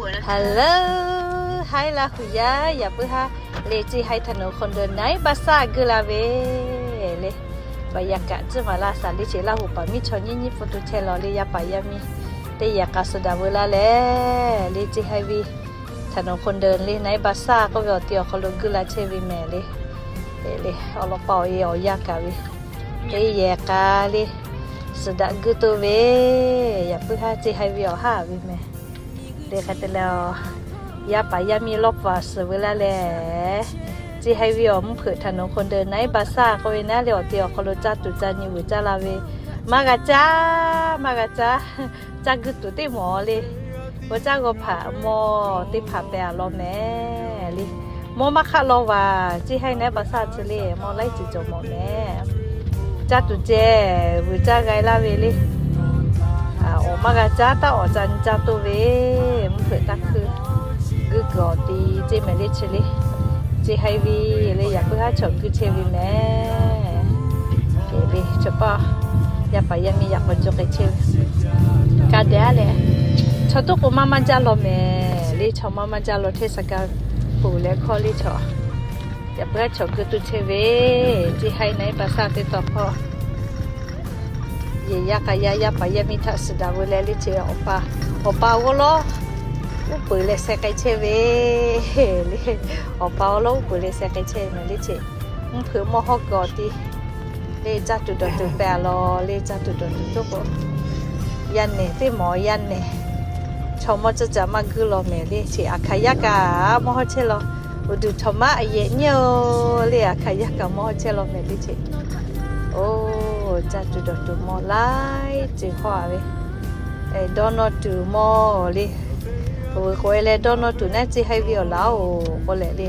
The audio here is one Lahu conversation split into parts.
Hello, hai Laˇ huˍ yaˇ, yaꞈ puiˉ haˉ le ceˇ hai ถนนคนเดิน Naiˉ Baˆ saˆ g'uiˇ la ve le. Baˬ yaꞈ kaꞈ tcuhˉ maˍ laˇ shaˍ le ceˇ Laˇ huˍ paˍ miˇ chaw nyiˇ nyiˇ pfuhˇ tuˬ chehˇ lawˬ le yaˇ paˍ yaˇ miˇ teˇ yehˬ k'a suh daꞈ veu laˇ leh le ceˇ hai ve ถนนคนเดิน le Naiˉ Baˆ saˆ k'oˆ ve awˬ ti awˬ hk'aw lo g'uiˇ la chehˇ ve mehˍ le. Le awˬ lawn pa awˬ e awˬ yanˇ kaꞈ ve teˇ yehˬ k'a le suh daꞈ g'uiˇ toˇ ve, yaꞈ puiˉ haˉ ceˇ hai ve awˬ haˉ ve mehˍ. Te hk'e te leh, yaˇ paˍ yaˇ miˇ lawˇ paˍ suhˍ veu laˇ leh, ceˇ hai ve awˬ mvuhˇ hpeuꞈ ถนนคนเดิน Naiˉ Baˆ saˆ k'oˆ ve naˉ le awˬ ti awˬ hk'aw lo caˇ tuˬ caˇ nyi vuiˬ caˇ la ve, maˇ g'a caˇ, maˇ g'a caˇ, caˇ g'uiˇ tuˬ teˇ mawˬ le. G'aw caˇ g'aw hpaꞈ mawˇ teˇ hpaˍ pehˬ a law mehˍ le. Mawˇ maˇ hk'aˆ law vaˬ ceˇ hai Naiˉ Baˆ saˆ chi le mawˇ laiˉ ceuˬ cawˬ mawˬ mehˍ. Caˇ tuˬ ceh vuiˬ caˇ g'a laˇ ve le. Awˬ maˇ g'a caˇ taˇ awˬ ca nyi caˇ toˇ ve, mvuhˇ hpeuꞈ taˇ hkuiˇ g'uiˇ kuiˬ awˬ ti ceˇ mehˍ le chi le. Ceˇ hai ve le yaꞈ puiˉ haˉ chaw g'uiˇ chehˇ ve mehˍ. Eˬ le chaw paˇ yaˇ paˍ yaˇ miˇ yaꞈ k'aw cawˬ k'ai chehˇ ve ka dehꞈ a leh, chaw toˆ k'o maˇ maˇ jaˇ law mehˍ le. Chaw maˇ maˇ jaˇ law hteˇ saˍ ka puˬ leh hkawˇ le chaw, yaꞈ puiˉ haˉ chaw g'uiˇ tuˬ chehˇ ve, ceˇ hai Naiˉ Baˆ saˆ teˇ taw hk'aw yehˬ yaˇ k'a yaˇ yaˇ paˍ yaˇ miˇ htaꞈ suh daꞈ veu leh le ceˇ awˬ pa, awˬ pa g'awˇ lawˉ uˉ peunˍ leh sheh k'ai chehˇ ve le. Awˬ pa g'awˇ lawˉ uˉ peunˍ leh sheh k'ai chehˇ ve mehˍ le ceˇ. Mvuhˇ hpeuꞈ mawˇ hawˉ kuiˬ awˬ ti le caˇ tuˬ dawˬ tuˬ pehˬ a law le. Caˇ tuˬ dawˬ tuˬ toˇ k'o, yaˇ nehˬ teˇ mawˬ yaˇ nehˬ, chaw mawˇ caˇ caꞈ maˇ g'uiˇ law mehˍ le ceˇ. Aˬ hkaˍ yaˇ kaꞈ mawˇ hawˉ chehˇ law, uˍ duˬ htawnˍ maˉ a yehꞈ nyi o le. Aˬ hkaˍ yaˇ kaꞈ mawˇ hawˉ chehˇ law mehˍ le ceˇ. Oˇ caˇ tuˬ dawˬ tuˬ mawˇ laiˉ ceuˬ hawˉ a ve, dawˇ nawˇ tuˬ mawˇ le. Oˇ ve k'o e leh dawˇ nawˇ tuˬ naˉ ceˇ hai ve awˬ laˬ oˬ k'oˆ leh le,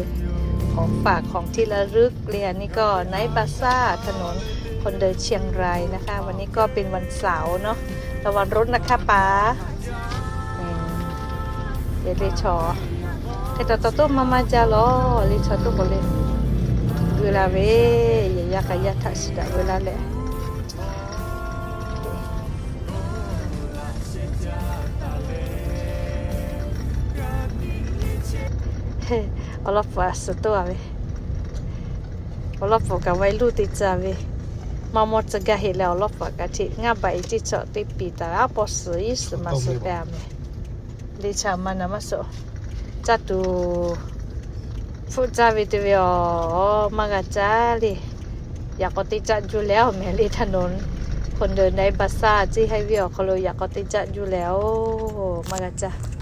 ของฝาก ของที่ระลึก le. อันนี้ก็ Naiˉ Baˆ saˆ ถนนคนเดินเชียงรายนะคะ วันนี้ก็เป็นวันเสาร์เนาะ ระวังรถนะคะป๊า Eˬ le chaw, hk'e taw taw toˇ maˇ maˇ jaˇ law le chaw toˇ k'o le, g'uiˇ la ve, yehˬ yaˇ k'a yaˇ htaꞈ suh daꞈ veu laˇ leh, awˬ lawn pfuhꞈ a suh toˇ a ve, awˬ lawn pfuhꞈ kaꞈ วัยรุ่น te tcuh ve, maˇ mawˇ tcuh gaˇ heˆ leh awˬ lawn pfuhꞈ kaꞈ hteꞈ ngaˇ baꞈ e ceˇ chaw teˇ piˍ taˍ ve aˉ pawˇ suhˍ iˉ suhˍ maˍ suhˍ pehˍ a mehˍ. Le chaw maˇ na maˇ suhˍ, caˇ tuˬ hpfuhˆ caˇ ve te ve awˬ maˇ g'a caˇ le. Yaꞈ k'aw teˇ caˆ juˇ leh awˬ mehˍ le ถนนคนเดิน Naiˉ Baˆ saˆ ceˇ hai ve awˬ hk'aw lo yaꞈ k'aw teˇ caˆ juˇ leh oˬ maˇ g'a caˇ.